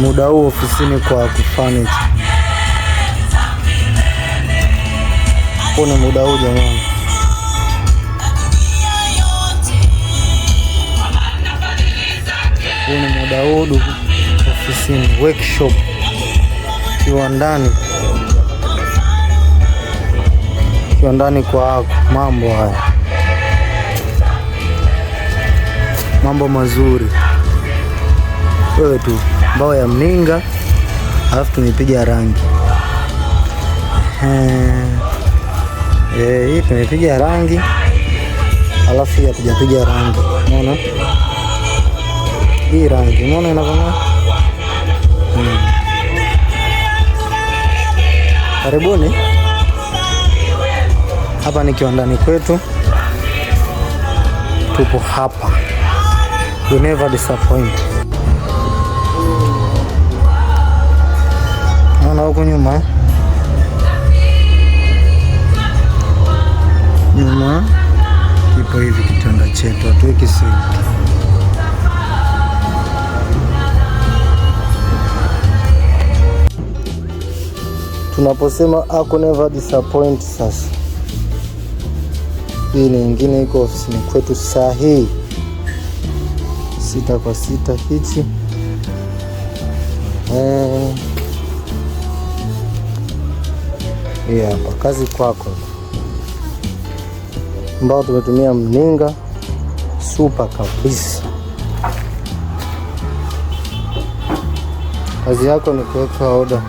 Muda huu ofisini kwa Furniture. Huu ni muda huu jamani. Huu ni muda huu ofisini, workshop, kiwandani, kiwandani kwa mambo haya, mambo mazuri. Wewe tu mbao ya mninga, alafu tumepiga rangi. Hii tumepiga rangi, alafu hii hatujapiga rangi. Umeona hii rangi, umeona inavyong'aa? Karibuni, hapa ni kiwandani kwetu, tupo hapa. We never disappoint. Naona huku nyuma, nyuma kipo hivi kitanda chetu, hatuweki sinki. Tunaposema Aku never disappoint, sasa hii ni nyingine iko ofisini kwetu saa hii 6 kwa 6 hichi. Hii hapa kazi kwako, ambao tumetumia mninga super kabisa. Kazi yako ni kuweka oda.